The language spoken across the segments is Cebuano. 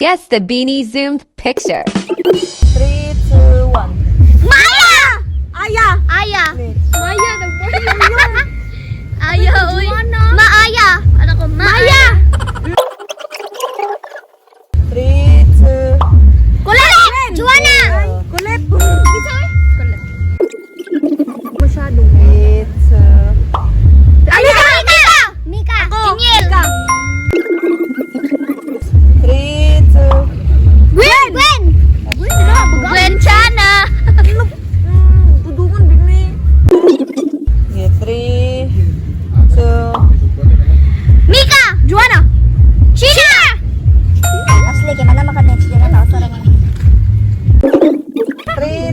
Guess the Beanie zoomed picture. 3, 2, 1. Maya! Aya! Aya. Next. Maya, Aya, uy. Maaya. Ano ko? Maaya. 3, 2, Kulit! Juana! Kulit! Kulit. 3, 2, Mika! Mika! Mika! Daniel! 3, 2, Gwen! Gwen! Gwen Chana! Tudungan, bigmi. Okay, 3, 2, Mika! Juana! Sheena! Asli, kay mana maka next year na tao sa 3,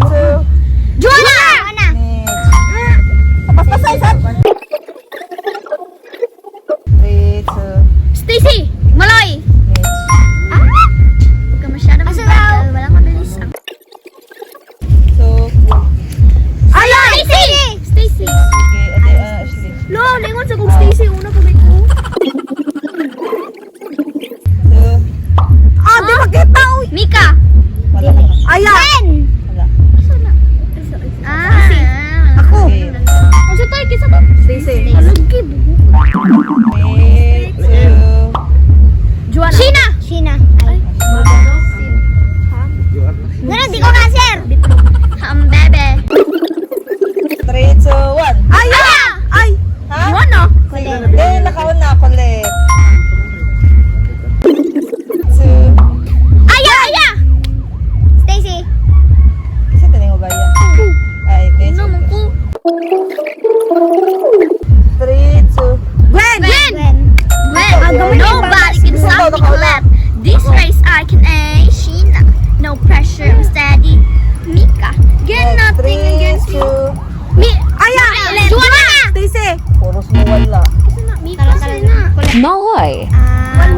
2, Juana! Juana. Next. Paspasay sa 3, 2, Stacy! Maloy! Next. Ah! Huwag ka masyadong mabagal. Walang mabilis ang 2, Aya! Stacy! Stacy! Okay, ate, Ashley. Lo, lingon sa kong Stacy. Una pa may ko. 2, Ah, di makita oy. Mika! Wala na. Aya. Gwen. Wala. Ah! Ako. Okay. Ang sa tayo, kisa to? Stacy. Alagi, 3, 2, Juana. Sheena! Sheena. Ay. Ganun, di ko ka, sir. Ang bebe. 3, 2, 1. Aya. Ay. Ha? Juana? Kulit. Hindi, nakauna, kulit. 2, Aya! Aya! Stacy. Isa tanin ko ba yan? Ay, next. Ano mo ko? 3, 2, Gwen. Gwen! Gwen. Gwen! Nobody can stop me clap. This race I can a Sheena. No pressure, I'm steady. Mika. Get nothing 3, against me. 2, Mi! Aya. Juana! Stacy. Puros mo wala. Mika na. Maloy. Ah,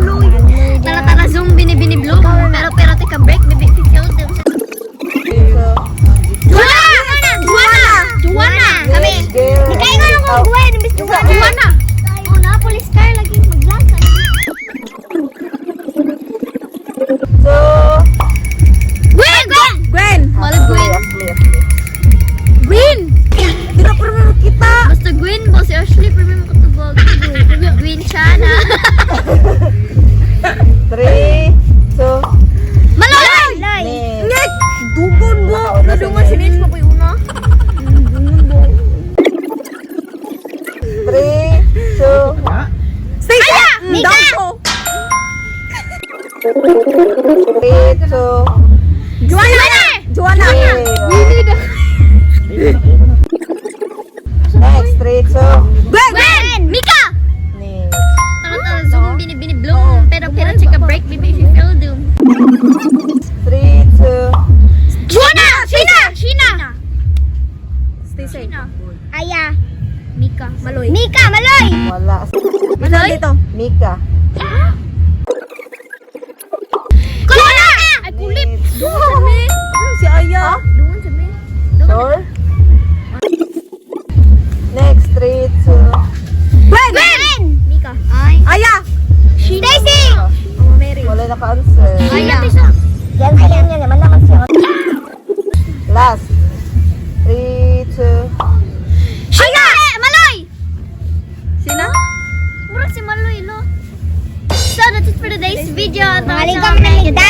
Tara tara zoom bini bini bloom. Pero pero take a break baby if you feel them. 3, 2, Juana! Juana! Juana! Kami. Girl. Kaya nga akong Gwen, imbis Juana. Juana! Oh, na police car lagi maglag. 2, Gwen! Gwen! Gwen. Mali Gwen. Ashley, Ashley. Gwen! Di na pero makita. Basta Gwen ba si Ashley pero may makatubog. Gwen Chana. 3, 2, Maloy! Loy. Next. Ngek. Dugon mo. Nadungan si Mitch pa una. 3, 2, Stacy. Aya! Mika. Mika! 3, 2, Juana. Juana. Next, 3, 2, Gwen. Gwen! Mika! Next. Tara tara zoom bini bini bloom. Pero pero take a break baby if you feel doom. 3, 2, Juana! Sheena! Sheena! Stacy. Aya. Mika. Maloy. Mika, Maloy! Wala. Maloy. Dito. Mika. Kulit! Ay, kulit! Doon sa me. Si Aya. Doon sa me. Sure? Next, 3, 2, Gwen. Gwen! Mika. Ay. Aya. Stacy! Oh, Mary. Wala naka-answer. Aya. Yan yan yan naman naman siya. Last. 3, 2, Sheena! Maloy! Sina? Murag si Maloy, lo. So, that's it for today's video. Maligam na.